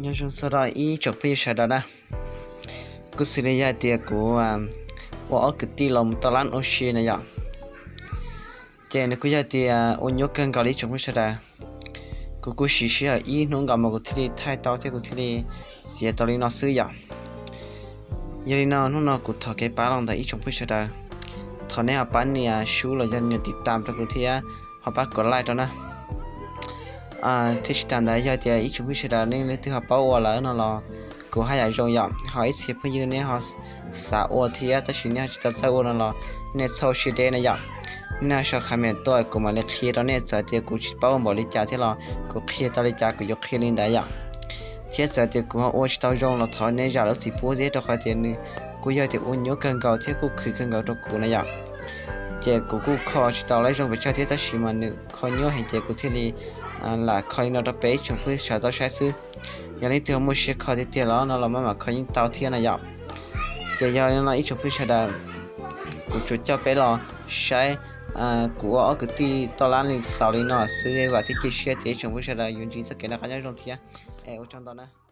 Nyob zoo txog rau ib tsoom phooj ywg sawv daws na. Kuj xws li yog hais tias kuv ua ob kwv tij los mus tau lab ua si na yom. Ces nws kuj yog tias ua nyuaj kawg nkaus li ib tsoom phooj ywg sawv daws. Kuv kuj siv sij hawm ib hnub nkaus mas kuv thiaj li thaij tau thiab kuv thiaj li txiav tau li no xwb yom. Yog li no hnub no kuv thov kev pab los ntawm ib tsoom phooj ywg sawv daws. Thov nej ho pab nias sub los yog nias tiv tam rau kuv thiab ho pab kom like rau na. Thiab tsis tas ntawd yog tias ib tsoom phooj ywg sawv daws nej leej twg ho paub ua lawm no los kuv haj yam zoo yom, ho ib txhia phooj ywg nej ho xav ua thiab tab sis nej ho tsis tau txawj ua no los nej txhob ua siab deb na yom. Nej sau comment tuaj kuv mam li qhia rau nej, txawm tias kuv tsis paub ua npaum li cas thiab los kuv qhia tau li cas kuv yuav qhia li ntawd yom. Thiab txawm tias kuv ho ua tsis tau zoo los thov nej zam lub txim pub thiab rau qhov tias nws kuj yog tias ua nyuaj kawg nkaus thiab kuj khwv kawg nkaus rau kuv na yom. Ces kuv kuj kho tsis tau lawv zoo pes tsawg thiab tab sis mas nws kho nyuaj heev ces kuv thiaj li lam kho li no rau peb ib tsoom phooj ywg sawv daws tau saib xwb. Yog leej twg ho muaj siab kho tiag tiag los no los maj mam kho yeej tau thiab na yom. Ces yog li no ib tsoom phooj ywg sawv daws, kuv tsuas coj peb los saib kuv ua ob kwv tij toj lab li xaus li no xwb, vam thiab cia siab tias ib tsoom phooj ywg sawv daws yuav ntsib txoj kev noj qab nyob zoo thiab. Es ua tsaug ntau na.